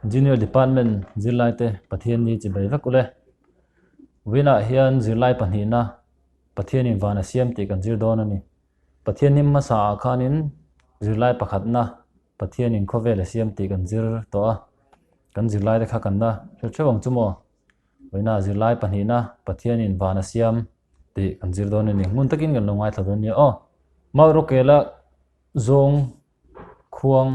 Junior Department zirlaite Pathian ni chibai vek ule. Vawiinah hian zirlai pahnihna Pathianin van a siam tih kan zir dawn a ni. Pathian hnim hmasa ah khanin zirlai pakhatna Pathianin khawvel a siam tih kan zir tawh a. Kan zirlaite kha kan la hre theuh ang chu maw? Vawiinah zirlai pahnihna Pathianin van a siam tih kan zir dawn a ni. Ngun takin kan lo ngaithla dawn nia aw. Maurawkela zawng khuang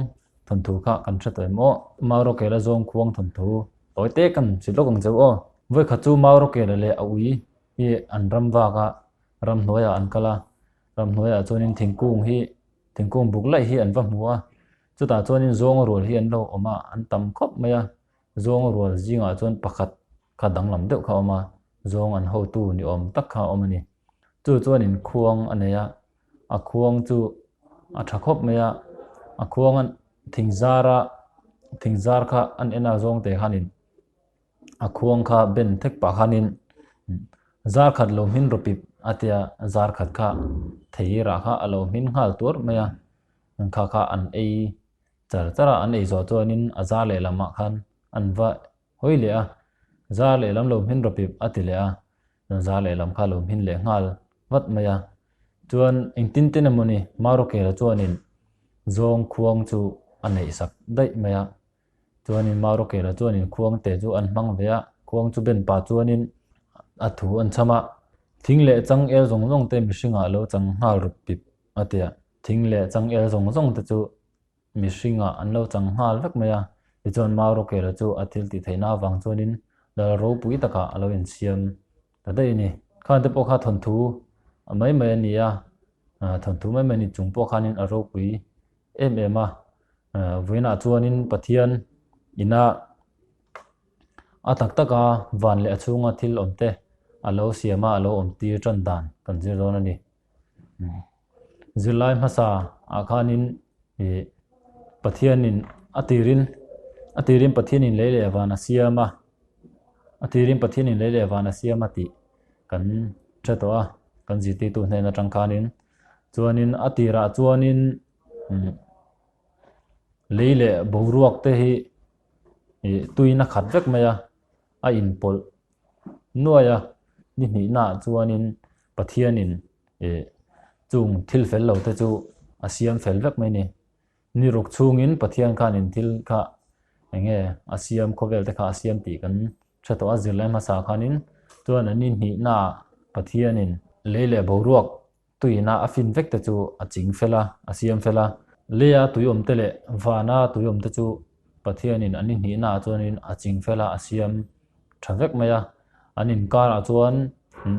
thawnthu kha kan hre tawh em aw. Maurawkela zawng khuang thawnthu tawi te kan hrilh lawk ang cheu aw. Vawikhat chu Maurawkela leh a ui hi an ram vak a, ramhnuaiah an kal a. Ramhnuaiah chuanin thingkung hi thingkung buk laih hi an va hmu a. Chutah chuanin zawnga rual hi an lo awm a, an tam khawp mai a. Zawnga rual zingah chuan pakhat kha danglam deuh kha a awm a, zawng an hotu ni awm tak kha a awm a ni. Chu chuanin khuang a nei a, a khuang chu a tha khawp mai a, a khuang a thing zara thing zar kha an en a zawng te khanin a khuang kha ben thek pah khanin zar khat lo hmin rawp ip a tia zar khat kha thei rah kha a lo hmin nghal tuar mai a, kha kha an ei char char a, an ei zawh chuanin a zar lehlamah khan an va hawi leh a, zar lehlam lo hmin rawp ip a ti leh a, chuan zar lehlam kha lo hmin leh nghal vat mai a. Chuan engtin tin emawni Marokela chuanin zawng khuang chu a neih sak daih mai a, chuanin Marokela chuanin khuang te chu an hmang ve a, khuang chu ben pah chuanin a thu an cham a, thing leh changel zawng zawng te mihringah lo chang nghal rawp pip a ti a, thing leh changel zawng zawng te chu mihringah an lo chang nghal vek mai a, tichuan Maurawkela chu a thil tih theihna avang chuanin lal ropui takah a lo insiam ta daih a ni. Khan te pawh kha thawnthu mai mai a ni a, thawnthu mai mai a ni chung pawh khanin a ropui em em a, vawiinah chuanin Pathian ina a tak taka van leh a chhunga thil awm te a lo siam a, a lo awm tir tan dan kan zir dawn a ni. Zirlai hmasa ah khanin ih Pathianin a tirin a tirin Pathianin lei leh van a siam a a tirin Pathianin lei leh van a siam a tih kan hre tawh a kan zirtirtu hnen atang khanin chuanin a tirah chuanin lei leh boruak te hi ih tuiin a khat vek mai a a inpawlh nuai a, ni hnihnaah chuanin Pathianin ih chung thil fel lo te chu a siam fel vek mai a ni. Ni ruk chhungin Pathian khanin thil kha eng nge a siam khawvel te kha a siam tih kan hre tawh a, zirlai hmasa khanin chuan a ni hnihnaah Pathianin lei leh boruak Tuina a fin vek te chu a ching fel a, a siam fel a. Leia tui awm te leh vana tui awm te chu Pathianin an inhnihnaah chuanin a ching fel a, a siam tha vek mai a. An inkarah chuan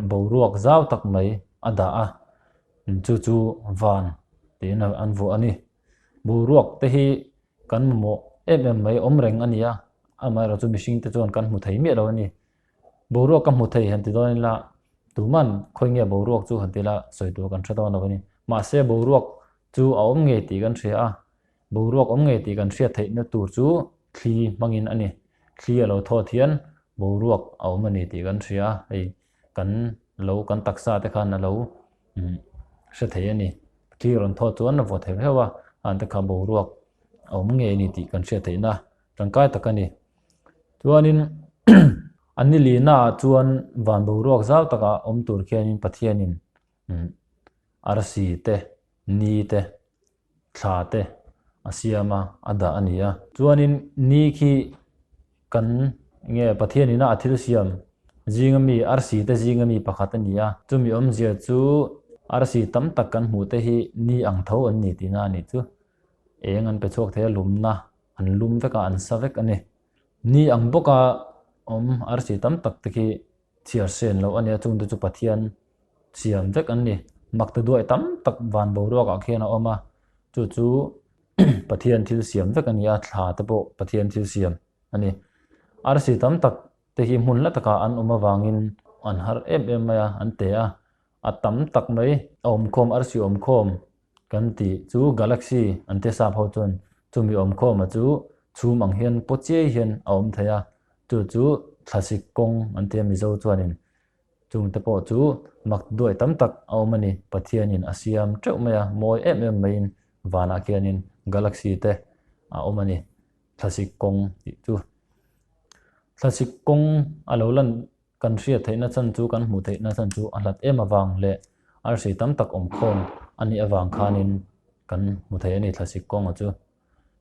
boruak zau tak mai a dah a, chu chu van tiin an vuah a ni. Boruak te hi kan mamawh em em mai awm reng a ni a, amaherawhchu mihring te chuan kan hmu thei miah lo a ni. Boruak ka hmu thei han ti dawn ila tuman khawi nge boruak chu han ti ila sawi tur kan hre dawn lo a ni. Mahse boruak chu a awm ngei tih kan hria a, boruak awm ngei tih kan hriat theihna tur chu thli hmangin a ni. Thli a lo thawt hian boruak a awm a ni tih kan hria a, hei kan lo kan taksa te khan a lo hre thei a ni. Thli rawn thawt chuan a vaw thei viau a, an te kha boruak a awm ngei a ni tih kan hriat theihna tangkai tak a ni. Chuanin an ni lihnaah chuan van boruak zau takah awm tur khianin Pathianin arsi te, ni te, thla te a siam a, a dah a ni a. Chuanin ni khi kan nge Pathianina a thil siam zinga mi arsi te zinga mi pakhat a ni a. Chumi awmzia chu arsi tam tak kan hmuh te hi ni ang tho an ni tihna a nih chu. Eng an pe chhuak thei a lumna an lum vek a, an sa vek a ni. Ni ang bawka awm arsi tam tak te khi chhiar sen loh a nia, chungte chu Pathian siam vek an ni. Makta duai tam tak van boruakah khian a awm a, chu chu Pathian thil siam vek a ni a, thla te pawh Pathian thil siam a ni. Arsi tam tak te hi hmun hla takah an awm avangin an har em em mai a, an te a, a tam tak mai a awmkhawm arsi awmkhawm kan tih chu galaxy an ti sap ho chuan chumi awmkhawma chu chhum ang hian paw chiai hian a awm thei a, chu chu thlasik kawng an ti a Mizo chuanin chungte pawh chu mak duai tam tak a awm a ni Pathianin a siam teuh mai a mawi em em maiin vanah khianin galaxy te a awm a ni. Thlasik kawng tih chu. Thlasik kawng a lo lan kan hriat theihna chhan chu kan hmuh theihna chhan chu a hlat em avang leh arsi tam tak awm khawm a nih avang khanin kan hmu thei a ni thlasik kawnga chu.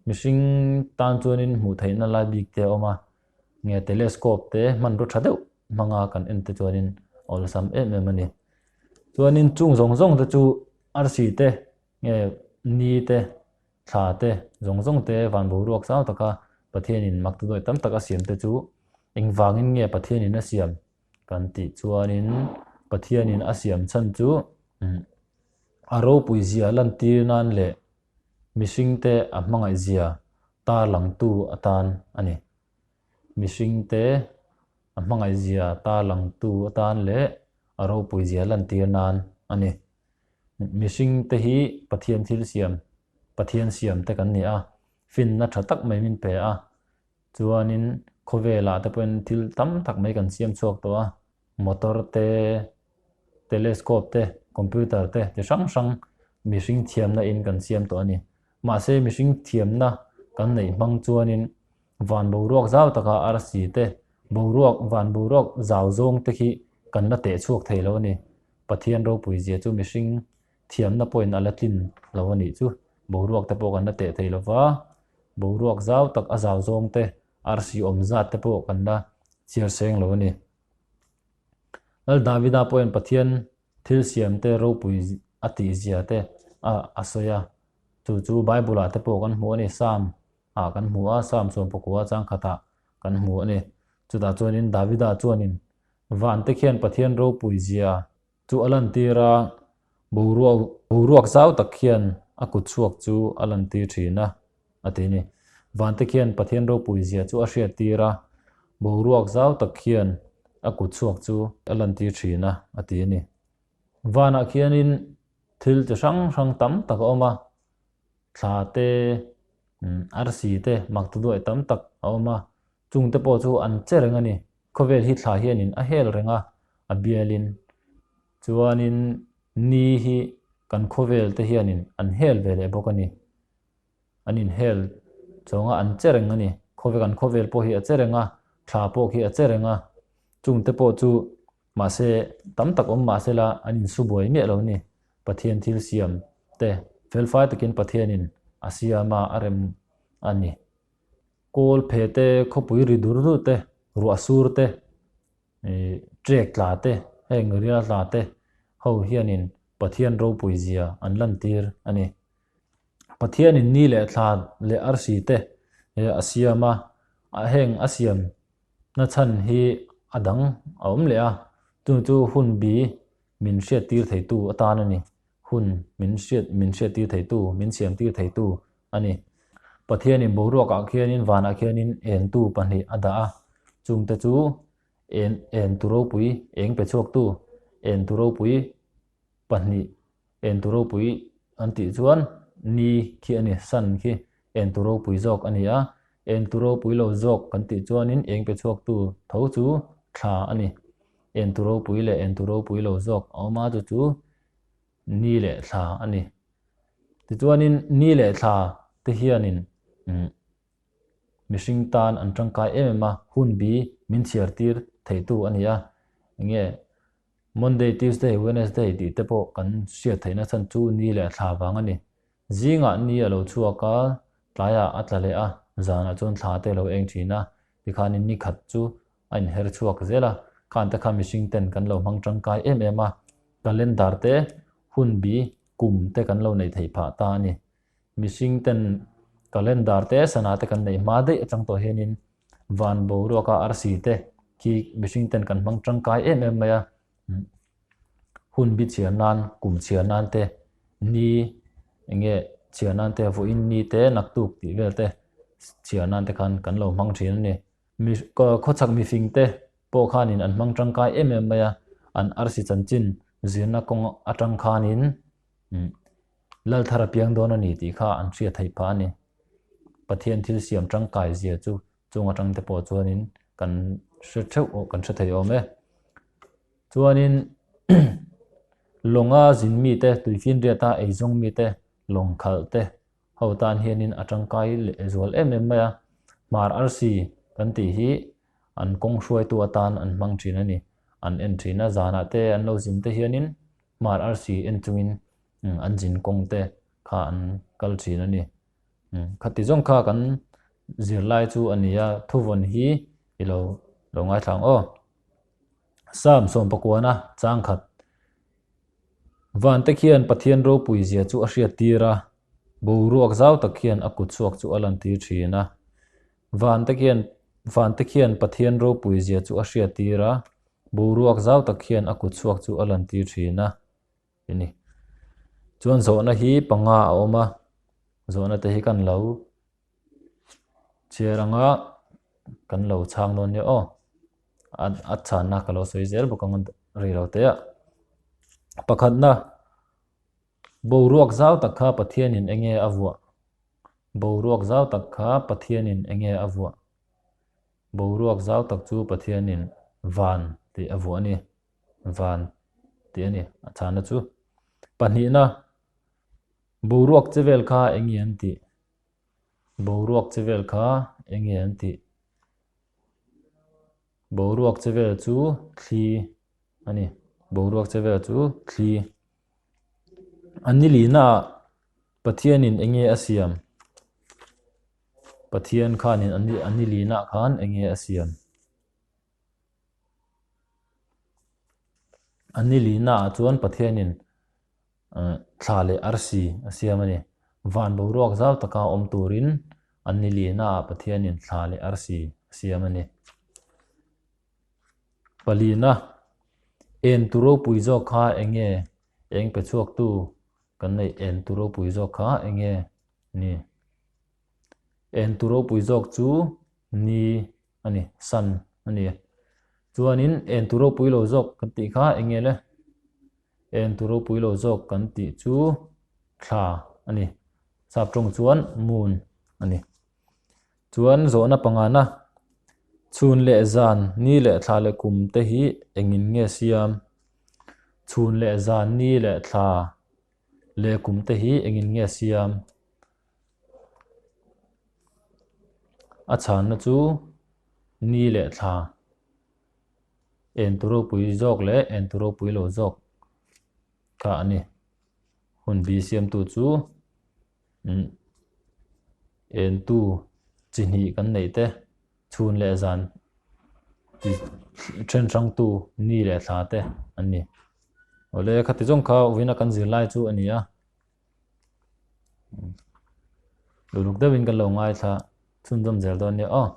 Mihring tan chuanin hmuh theihna lai bik te a awm a, nge telescope te hmanraw tha deuh hmanga kan en te chuanin a awlsam em em a ni. Chuanin chung zawng zawng te chu arsi te nge ni te thla te zawng zawng te van boruak zau taka Pathianin maktudawi tam tak a siam te chu engvangin nge Pathianin a siam kan tih chuanin Pathianin a siam chhan chu a ropui zia lantir nan leh mihringte a hmangaih zia tarlangtu atan a ni. Mihringte a hmangaih zia tarlangtu atan leh a ropui zia lantir nan a ni. Mihringte hi Pathian thil siam, Pathian siam te kan ni a, finna tha tak mai min pe a, chuanin khawvelah te pawhin thil tam tak mai kan siam chhuak tawh a, motor te, telescope te, computer te ti hrang hrang mihring thiamna in kan siam tawh a ni. Mahse mihring thiamna kan neih hmang chuanin van boruak zau taka arsi te, boruak van boruak zau zawng te khi kan la teh chhuak thei lo a ni. Pathian ropui zia chu mihring thiamna pawhin a la tlin lo a nih chu. Boruak te pawh kan la teh thei lo va, boruak zau tak a zau zawng te, arsi awm zat te pawh kan la chhiar seng lo a ni. Lal Davida pawhin Pathian thil siam te ropui a tih zia te a a sawi a, chu chu Bible ah te pawh kan hmu a ni, Psalm ah kan hmu a, Psalm sawmpakua changkhatah kan hmu a ni. Chutah chuanin Davida chuanin Van te khian Pathian ropui zia chu a lantir a, boruak boruak zau tak khian a kut chhuak chu a lantir thin a, a ti a ni. Van te khian Pathian ropui zia chu a hriattir a, boruak zau tak khian a kut chhuak chu a lantir thin a, a ti a ni. Vanah khianin thil chi hrang hrang tam tak a awm a, thla te, arsi te, maktaduai tam tak a awm a, Chungte pawh chu an che reng a ni. Khawvel hi thla hianin a hel reng a, a bialin. Chuanin ni hi kan khawvel te hianin an hel ve leh bawk a ni. An inhel chawng a, an che reng a ni. Khawvel kan khawvel pawh hi a che reng a, thla pawh khi a che reng a. Chungte pawh chu mahse tam tak awm mahsela an insu buai miah lo a ni. Pathian thil siam te felfai takin Pathianin a siam a, a rem a ni. Kawl phe te, khawpui ri dur dur te, ruah sur te, ih trek tla te, heng rial tla te ho hianin Pathian ropui zia an lantir a ni. Pathianin ni leh thla leh arsi te a siam a, heng a siam na chhan hi a dang a awm leh a, chu chu hun bi min hriattir theitu atan a ni. Hun min hriat min hriattir theitu, min siamtir theitu a ni. Pathianin boruakah khianin vanah khianin entu pahnih a dah a, chungte chu en entu ropui eng pe chhuaktu, entu ropui pahnih, entu ropui an tih chuan ni khi a ni, sun khi entu ropui zawk a ni a, entu ropui lo zawk kan tih chuanin eng pe chhuaktu tho chu thla a ni. Entu ropui leh entu ropui lo zawk a awm a, chu chu ni leh thla a ni. Tichuanin ni leh thla te hianin mihring tan an tangkai em em a, hun bi min chhiar tir theitu a ni a. Enge Monday, Tuesday, Wednesday tih te pawh kan hriat theihna chhan chu ni leh thla vang a ni. Zingah ni a lo chhuak a, tlaiah a tla leh a, zanah chuan thla te a lo eng thin a, tikhanin ni khat chu a inher chhuak zel a, khante kha mihring ten kan lo hmang tangkai em em a, calendar te, hun bi, kum te kan lo neih theih phah ta a ni. Mihring ten calendar te, sana te kan neih hma daih atang tawh hianin van boruaka arsi te khi mihring ten kan hmang tangkai em em mai a, hun bi chhiar nan, kum chhiar nan te, ni enge chhiar nan te, vawiin ni te, naktuk tih vel te chhiar nan te khan kan lo hmang thin a ni. Mi khawchhak mifing te pawh khanin an hmang tangkai em em mai a, an arsi chanchin zirna kawng atang khanin Lalthar a piang dawn a ni tih kha an hriat theih phah a ni. Pathian thil siam tangkai zia chu chung atang te pawh chuanin kan hre theuh kan hre thei awm e. Chuanin lawnga zin mite, tuifinriata eizawng mite, lawng khalh te ho tan hianin a tangkai leh zual em em mai a. Hmar arsi kan tih hi an kawng hruaitu atan an hmang thin a ni. An en thin a, zanah te an lo zin te hianin hmar arsi en chungin an zin kawng te kha an kal thin a ni. Khati zawng kha kan zirlai chu a ni a, thuvawn hi i lo lo ngaithla ang aw. Psalm sawmpakuana changkhat Vante khian Pathian ropui zia chu a hriat tir a, boruak zau tak khian a kut chhuak chu a lantir thin a. Vante khian Vante khian Pathian ropui zia chu a hriat tir a, boruak zau tak khian a kut chhuak chu a lantir thin a. I ni. Chuan zawhna hi panga a awm a, zawhna te hi kan lo chhiar anga kan lo chhang dawn nia aw. A chhanna ka lo sawi zel bawk ang rei lo te a. Pakhatna, boruak zau tak kha Pathianin enge a vuah? Boruak zau tak kha Pathianin enge a vuah? Boruak zau tak chu Pathianin van tih a vuah a ni. Van tih a ni a chhanna chu. Pahnihna, boruak che vel kha enge an tih? Boruak che vel kha enge an tih? Boruak che vel chu thli a ni. Boruak che vel chu thli. A ni lihnaah Pathianin enge a siam? Pathian khanin a ni lihnaah khan enge a siam? A ni lihnaah chuan Pathianin thla leh arsi a siam a ni. Van boruak zau taka awm turin an ni lihnaah Pathianin thla leh arsi a siam a ni. Palina, En tu ropui zawk kha eng nge? Eng pe chhuaktu kan neih en tu ropui zawk kha eng nge ni? En tu ropui zawk chu ni a ni, sun a ni. Chuanin en tu ropui lo zawk kan tih kha eng nge le? En tu ropui lo zawk kan tih chu thla a ni. Sap tawng chuan moon a ni. Chuan zawhna pangana, chhun leh zan, ni leh thla leh kum te hi engin nge siam? Chhun leh zan, ni leh thla leh kum te hi engin nge siam? A chhanna chu ni leh thla. En tu ropui zawk leh en tu ropui lo zawk kha a ni. Hun bi siamtu chu en tu chi hnih kan neih te chhun leh zan chi then hrang tu ni leh thla te an ni. Awle khati zawng kha vawiina kan zirlai chu a ni a. Uluk deuhin kan lo ngaithla chhunzawm zel dawn nia aw.